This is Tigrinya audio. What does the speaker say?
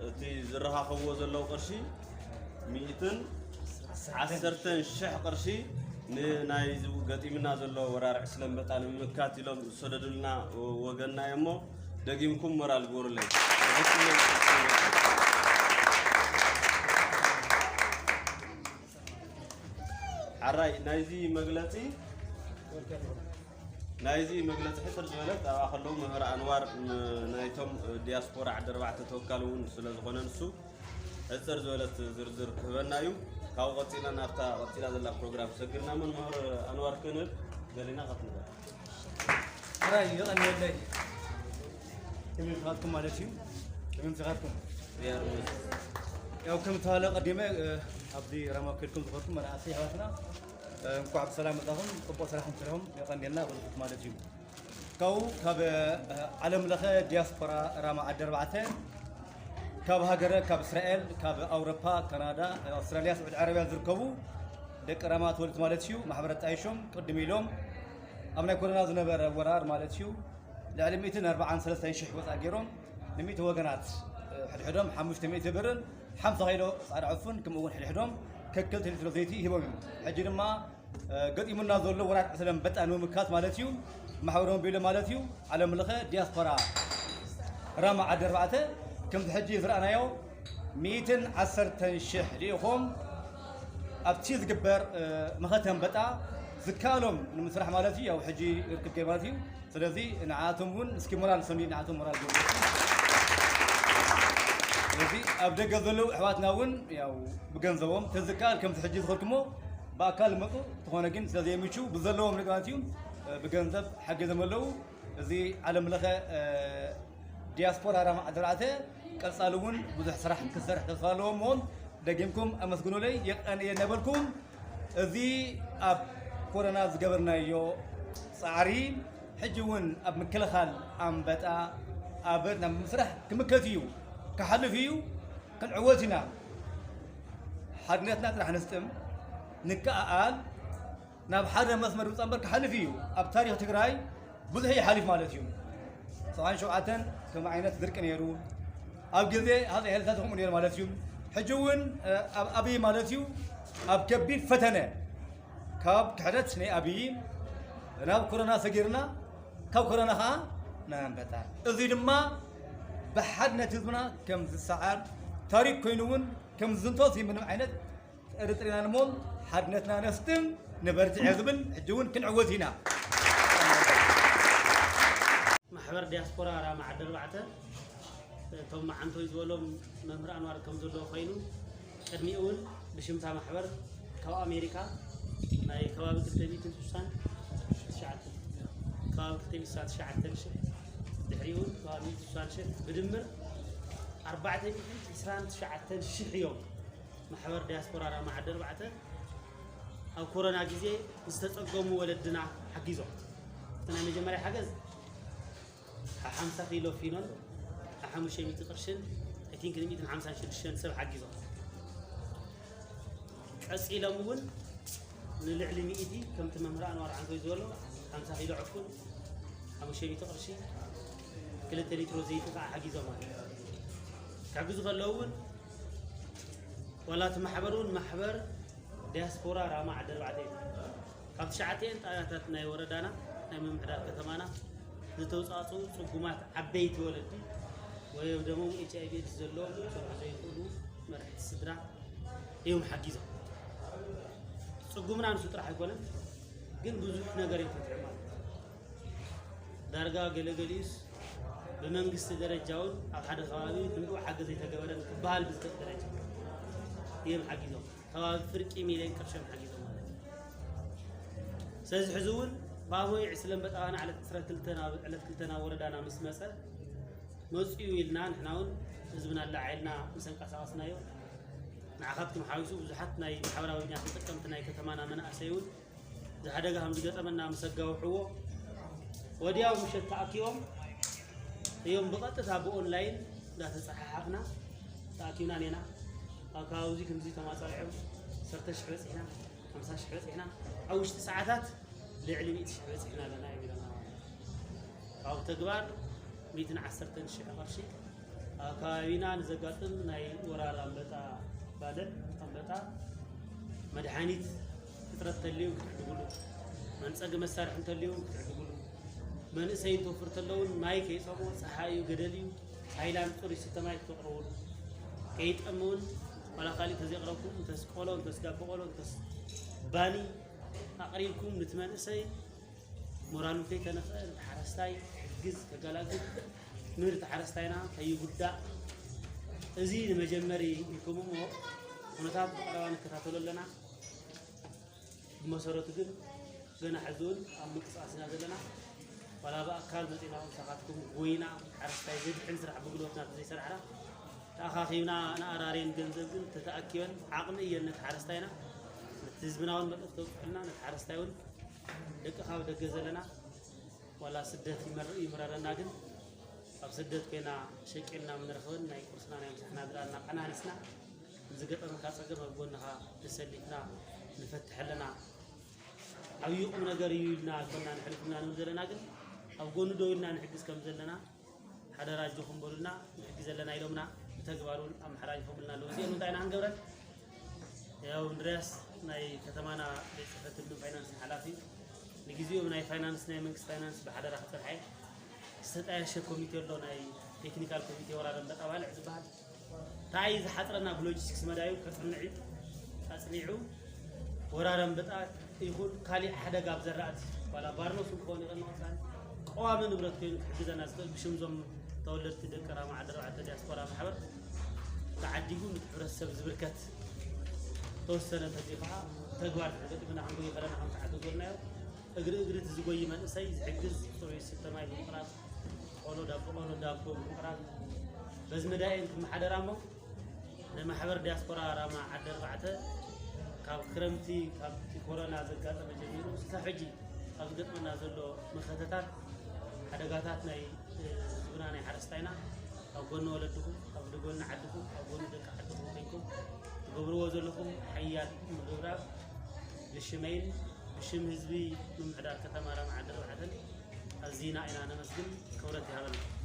እቲ ዝረኻኸብዎ ዘለዉ ቅርሺ ሚእትን ዓሰርተን ሽሕ ቅርሺ ንናይ ገጢምና ዘሎ ወራር ዕስለ ኣንበጣ ንምምካት ኢሎም ዝሰደዱልና ወገንና እዮም እሞ ደጊምኩም ሞራል ግበሩለይ። ሓራይ ናይዚ መግለጺ ናይዚ መግለጺ ሕጽር ዝበለት ኣብኣ ከለዉ መምህር ኣንዋር ም- ናይቶም ዲያስፖራ ዓዲ ኣርባዕተ ተወካሊ እውን ስለ ዝኾነ ንሱ ሕጽር ዝበለት ዝርዝር ክህበና እዩ። ካብኡ ቀጺልና ናብታ ቀጺላ ዘላ ፕሮግራም ሰግርና እሞ ንመምህር ኣንዋር ክንህብ ደሊና ቀጥልበል። ሕራይ የቐንየለይ። ከመይ ምኻትኩም ማለት እዩ። ከመይ ምኻትኩም። ያው ከም ተባለ ቀዲመ ኣብዚ ራማ ከድኩም ዝኸድኩም መናእሰይ ኣሕዋትና እንኳዕ ብሰላም መጣኹም። ጽቡቕ ስራሕኩም ስርሕኩም የቐንየልና በልኩት ማለት እዩ። ካብኡ ካብ ዓለም ለኸ ዲያስፖራ ራማ ዓዲ ኣርባዕተ ካብ ሃገረ ካብ እስራኤል ካብ ኣውሮፓ ካናዳ ኣውስትራልያ ስዑድ ዓረብያ ዝርከቡ ደቂ ራማ ተወልት ማለት እዩ ማሕበረ ጣይሾም ቅድም ኢሎም ኣብ ናይ ኮሮና ዝነበረ ወራር ማለት እዩ ልዕሊ ሚእትን ኣርባዓን ሰለስተን ሽሕ ወፃእ ገይሮም ንሚእቲ ወገናት ሕድሕዶም ሓሙሽተ ሚእቲ ብርን ሓምሳ ኪሎ ፃዕዳ ዕፉን ከምኡ እውን ሕድሕዶም ከክልተ ሊትሮ ዘይቲ ሂቦም እዮም። ሕጂ ድማ ገጢሙና ዘሎ ወራር ዕስለ ኣንበጣ ንምምካት ማለት እዩ ማሕበረ ሞቢሎ ማለት እዩ ዓለም ለኸ ዲያስፖራ ራማ ዓዲ ኣርባዕተ ከምቲ ሕጂ ዝረኣናዮ ሚእትን ዓሰርተን ሽሕ ልኢኾም ኣብቲ ዝግበር መኸተ ኣንበጣ ዝከኣሎም ንምስራሕ ማለት እዩ ያው ሕጂ ርክብ ገይሩ ማለት እዩ። ስለዚ ንዓቶም እውን እስኪ ሞራል ሰኒ ንዓቶም ሞራል ገይሩ ስለዚ ኣብ ደገ ዘለዉ ኣሕዋትና እውን ያው ብገንዘቦም ተዝከኣል ከምቲ ሕጂ ዝኸድኩሞ ብኣካል መፁ ተኾነ ግን ስለዘይምቹ ብዘለዎም ንግራት እዩ ብገንዘብ ሓገዞም ኣለዉ። እዚ ዓለም ለኸ ዲያስፖራ ራማ ዓዲ ኣርባዕተ ቀፃሊ እውን ብዙሕ ስራሕ ክሰርሕ ተስፋ ኣለዎ እሞ ደጊምኩም ኣመስግኑለይ የቀንየ ነበልኩም። እዚ ኣብ ኮረና ዝገበርናዮ ፃዕሪ ሕጂ እውን ኣብ ምክልኻል ኣንበጣ ኣብ ናብ ምስራሕ ክምከት እዩ ክሓልፍ እዩ ክንዕወት ኢና። ሓድነትና ጥራሕ ንስጥም ንከኣኣል ናብ ሓደ መስመር ምፃ እምበር ክሓልፍ እዩ ኣብ ታሪክ ትግራይ ብዙሕ እዩ ሓሊፍ ማለት እዩ። ሰብዓን ሸውዓተን ከም ዓይነት ድርቂ ነይሩ ኣብ ግዜ ሃፀ ሄልሳት ከምኡ ነይሩ ማለት እዩ። ሕጂ እውን ኣብ ኣብይ ማለት እዩ ኣብ ከቢድ ፈተነ ካብ ክሕደት ናይ ኣብይ ናብ ኮሮና ሰጊርና ካብ ኮሮና ከዓ ናይ ኣንበጣ እዚ ድማ ብሓድነት ህዝብና ከም ዝሰዓር ታሪክ ኮይኑ እውን ከም ዝዝንቶ ምንም ዓይነት ጥርጥር ኢና ንሞን ሓድነትና ነስጥም ንበርትዕ ዝብል ሕጂ እውን ክንዕወት ኢና። ማሕበር ዲያስፖራ ራማ ዓዲ ኣርባዕተ እቶም መዓንቶይ ዝበሎም መምህር ኣንዋር ከም ዘለዎ ኮይኑ ቅድሚኡ እውን ብሽምታ ማሕበር ካብ ኣሜሪካ ናይ ከባቢ ክልተ ሚእትን ስሳን ትሽዓተን ከባቢ ክልተ ሚእትን ስሳን ትሽዓተን ሽሕ ድሕሪኡ እውን ከባቢ ሚእትን ስሳን ሽሕ ብድምር ኣርባዕተ ሚእትን ዕስራን ትሽዓተን ሽሕ እዮም። ማሕበር ዲያስፖራ ራማ ዓዲ ኣርባዕተ ኣብ ኮሮና ግዜ ዝተፀገሙ ወለድና ሓጊዞም። እቲ ናይ መጀመርያ ሓገዝ ሓምሳ ኪሎ ፊኖን ሓሙሽተ ሚእቲ ቅርሽን I think ንሚእትን ሓምሳን ሽዱሽተን ሰብ ሓጊዞም። ቀፂሎም እውን ንልዕሊ ሚእቲ ከምቲ መምህር ኣንዋር ዓንቶይ ዝበሎ ሓምሳ ኪሎ ዕፉን ሓሙሽተ ሚእቲ ቅርሺ ክልተ ሊትሮ ዘይቲ ከዓ ሓጊዞም ማለት ክሕግዙ ከለዉ እውን ዋላ እቲ ማሕበር እውን ማሕበር ዲያስፖራ ራማ ዓዲ ኣርባዕተ እዩ። ካብ ትሽዓተን ጣብያታት ናይ ወረዳና ናይ ምምሕዳር ከተማና ዝተውፃፅኡ ፅጉማት ዓበይቲ ወለዲ ወይ ደሞም ኤች ኣይ ቪ ኤድስ ዘለዎም ክሰርሑ ዘይኽእሉ መርሕቲ ስድራ እዮም ሓጊዞም። ፅጉምና ንሱ ጥራሕ ኣይኮነን፣ ግን ብዙሕ ነገር እዮም ፈትሖም ማለት እዩ። ዳርጋ ገለገሊኡስ ብመንግስቲ ደረጃ እውን ኣብ ሓደ ከባቢ ክንድኡ ሓገዝ ኣይተገበረን ክበሃል ብዝኽእል ደረጃ እዮም ሓጊዞም። ከባቢ ፍርቂ ሚልዮን ቅርሺ እዮም ሓጊዞም ማለት እዩ። ስለዚ ሕዚ እውን ባቦይ ዕስለ ኣንበጣ ናብ ዕለት ዕስራን ክልተን ናብ ዕለት ክልተ ናብ ወረዳና ምስ መፀ መፂኡ ኢልና ንሕና እውን ህዝብና ኣላዓዒልና ምስ ኣንቀሳቐስናዮ ንዓኻትኩም ሓዊሱ ብዙሓት ናይ ማሕበራዊ ሚድያ ተጠቀምቲ ናይ ከተማና መናእሰይ እውን እዚ ሓደጋ ከም ዝገጠመና ምስ ኣጋውሕዎ ወዲያው ምሸት ተኣኪቦም እዮም ብቐጥታ ብኦንላይን እንዳተፀሓሓፍና ተኣኪብና ኔና ኣብ ከባቢ እዚ ከምዚ ተማፃሪዖም ዓሰርተ ሽሕ በፂሕና ሓምሳ ሽሕ በፂሕና ኣብ ውሽጢ ሰዓታት ልዕሊ ሚእቲ ሽሕ በፂሕና ኣለና እዮም ኢሎና ማለት እዩ። ካብ ተግባር ሚእትን ዓሰርተን ሽሕ ቅርሺ ኣብ ከባቢና ንዘጋጥም ናይ ወራር ኣንበጣ ባልዕ ኣንበጣ መድሓኒት እጥረት እንተልዩ ክትዕድጉሉ፣ መንፀጊ መሳርሒ እንተልዩ ክትዕድጉሉ፣ መንእሰይ እንትወፍር እንተለውን ማይ ከይፀምኦ፣ ፀሓይ እዩ፣ ገደል እዩ፣ ሃይላንድ ፅሩይ ዝስተ ማይ ክተቕርቡሉ፣ ከይጠሚ እውን ዋላ ካሊእ እንተዘይቕረብኩም እንተስ ቆሎ እንተስ ዳቦ ቆሎ እንተስ ባኒ ኣቕሪብኩም ንቲ መንእሰይ ሞራሉ ከይተነኽአ ንቲ ሓረስታይ ክሕግዝ ከገላግል ምህርቲ ሓረስታይና ከይጉዳእ እዚ ንመጀመሪ ኢልኩም እሞ ኩነታት ብቐረባ ንከታተሎ ኣለና። ብመሰረቱ ግን ገና ሕዚ እውን ኣብ ምንቅስቃስ ኢና ዘለና። ዋላ ብኣካል መፂና ምሳኻትኩም ጎይና ሓረስታይ ዘድሕን ስራሕ ብጉልበትና ተዘይሰራሕና ተኣኻኺብና ንኣራሬን ገንዘብ ግን ተተኣኪበን ዓቕሚ እየን ነቲ ሓረስታይና ነቲ ህዝብና እውን መልእኽቲ ተብፅሑልና ነቲ ሓረስታይ እውን ደቂ ካብ ደገ ዘለና ዋላ ስደት ይመር- ይምረረና ግን ኣብ ስደት ኮይና ሸቂልና ምንረኽብን ናይ ቁርስና ናይ ምሳሕና ዝረኣና ቀናኒስና ንዝገጠመካ ፀገም ኣብ ጎንኻ ተሰሊፍና ንፈትሐለና። ዓብዪ ቁም ነገር እዩ ኢልና ኣይኮና ንሕልፍና ንብል ዘለና ግን ኣብ ጎኑ ደው ኢልና ንሕግዝ ከም ዘለና ሓደራ ኣጆኹም በሉና ንሕግዝ ዘለና ኢሎምና ብተግባር እውን ኣመሓላሊፎምልና ኣለዉ። እዚኦም እንታይ ኢና ክንገብረን ያው እንድርያስ ናይ ከተማና ቤት ፅሕፈት ትልምን ፋይናንስን ሓላፊ ንግዜኡ ናይ ፋይናንስ ናይ መንግስት ፋይናንስ ብሓደራ ክፀንሐ ዝተጣየሸ ኮሚቴ ኣሎ ናይ ቴክኒካል ኮሚቴ ወራር ኣንበጣ ባልዕ ዝበሃል እንታይ ዝሓፅረና ብሎጂስቲክስ መዳዩ ከፅንዕ እዩ ኣፅኒዑ ወራር ኣንበጣ ይኹን ካሊእ ሓደጋ ኣብ ዘራእቲ ዋላ ባርኖስ እውን ክኸውን ይኽእል ንቐፃሊ ቀዋሚ ንብረት ኮይኑ ክሕግዘና ዝኽእል ብሽምዞም ተወለድቲ ደቂ ራማ ዓዲ ኣርባዕተ ዲያስፖራ ማሕበር ተዓዲጉ ንቲ ሕብረተሰብ ዝብርከት ተወሰነ ተዚ ከዓ ተግባር ተገጢምና ክንጎይ ከለና ከም ተዓዲ ጎልናዮ እግሪ እግሪ እቲ ዝጎይ መንእሰይ ዝሕግዝ ፅሩይ ዝስተ ማይ ብምቕራብ ቆሎ ዳቦ ቆሎ ዳቦ ብምቕራብ በዚ መዳይ እንትመሓደራ እሞ ናይ ማሕበር ዲያስፖራ ራማ ዓዲ ኣርባዕተ ካብ ክረምቲ ካብቲ ኮሮና ዘጋጠመ ጀሚሩ ክሳብ ሕጂ ካብ ዝገጥመና ዘሎ መኸተታት ሓደጋታት ናይ ህዝብና ናይ ሓረስታይና ኣብ ጎኒ ወለድኹም ኣብ ጎኒ ዓድኹም ኣብ ጎኒ ደቂ ዓድኹም ኮይንኩም ትገብርዎ ዘለኹም ሓያል ምርብራብ ብሽመይን ብሽም ህዝቢ ምምሕዳር ከተማ ራማ ዓዲ ኣርባዕተን ኣዚና ኢና ነመስግን ክብረት ይሃበልና።